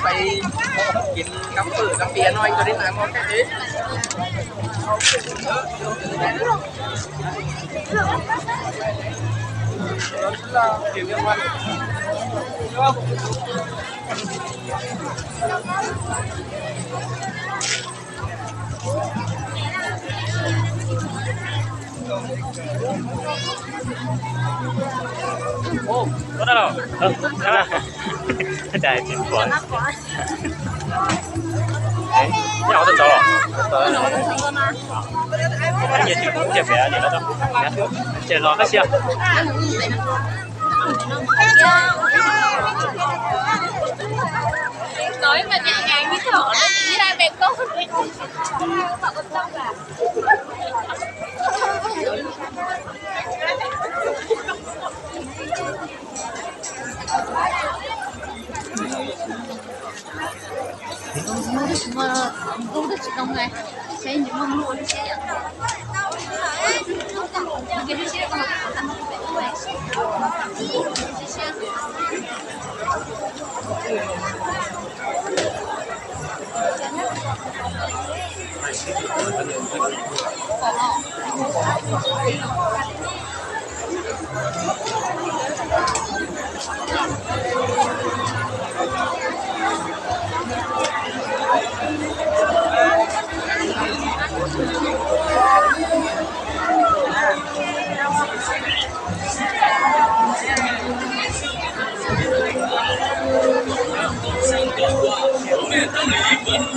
Phải kiếm cắm cự cắm biển thôi cho đến ngày mai cái gì. Đó là kiểu như vậy. Ủa, có đó đâu? Ờ, đó là. Trời, chim cỏ. Ê, cái họ tôi cháu rồi. Cái gì chịu cũng chịu phải gì đó đâu. Nhá. Chịu lo cái gì à? Nói mà nhẹ nhàng như thỏ, nó chỉ như hai mẹ con.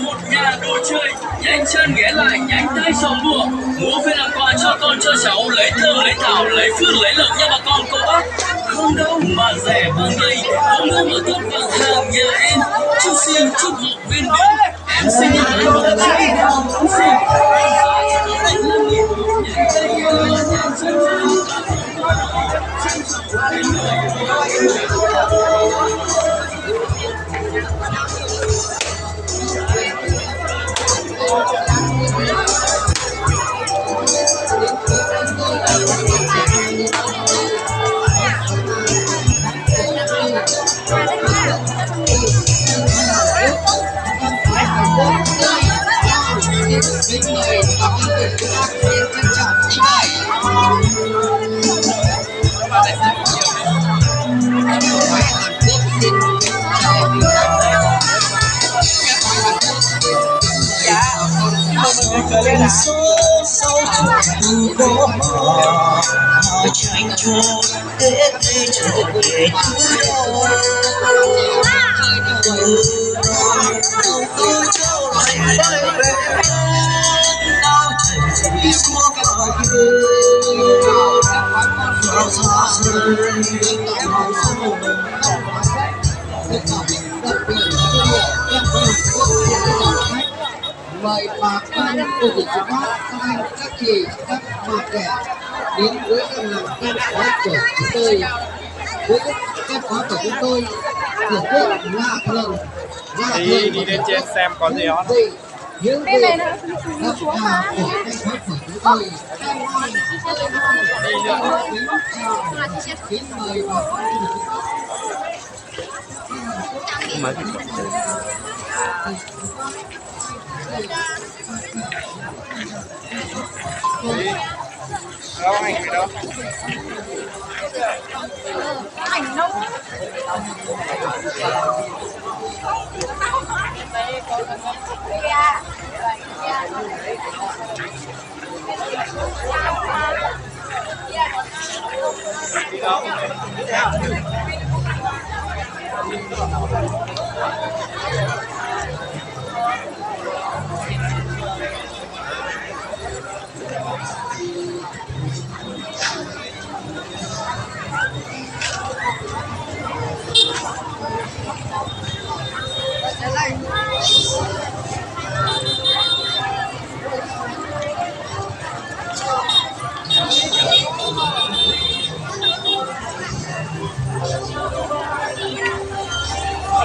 Một nhà đồ chơi, nhánh chân ghé lại, nhánh tay sòng mua. Mua về làm quà cho con Cho cháu lấy thơm, lấy thảo, lấy phượng, lấy lộc nha bà con cô bác. Không đâu mà rẻ bằng đây, không đâu mà tốt bằng hàng nhà em. Chúc sinh, chúc họp viên đến. Em xin, em xin. Mời bà con cô dì chú bác, các anh các chị, các bà trẻ đến với các làng các khóa của chúng tôi, với các khóa của chúng tôi, thưởng thức lạ thường, lạ thường mà Trung Quốc không bị những vị các bà của các khóa của chúng tôi. Kính chào, kính mời bà con.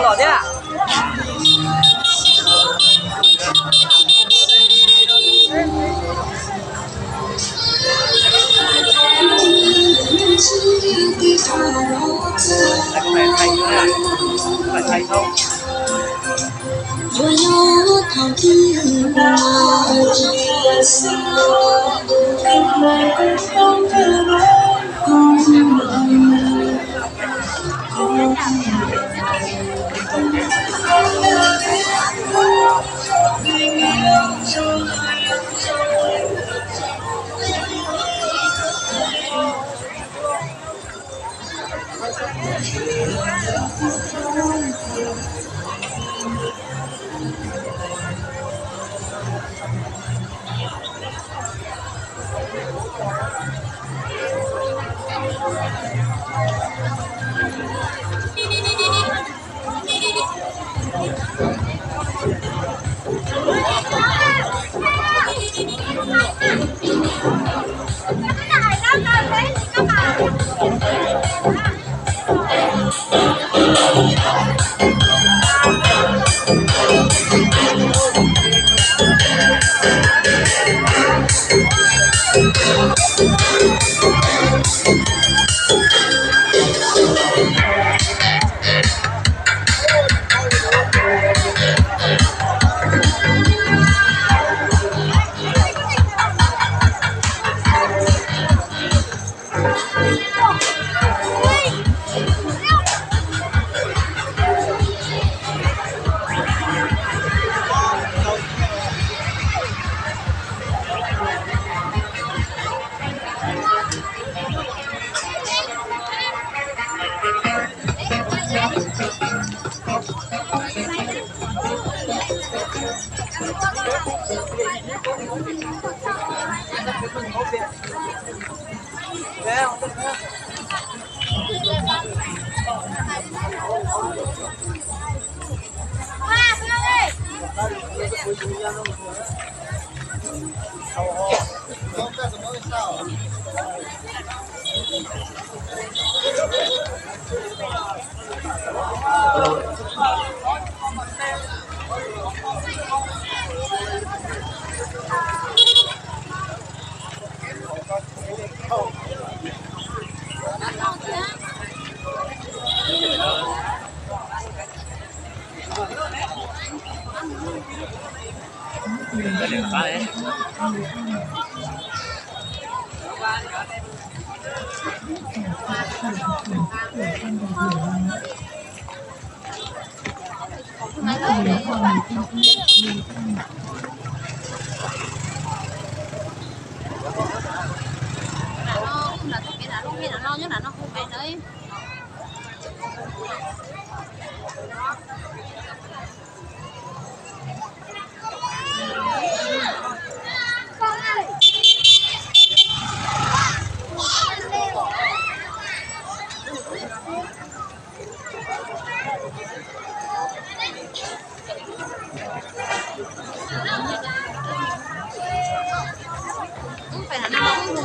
Los thiab.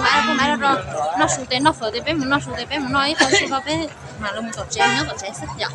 Maiv, maiv, noj su tes noj fawm tes peb mus noj su tes peb mus noj ib qho su rau peb mam li mus tom tsev, nyob tom tsev xwb yom.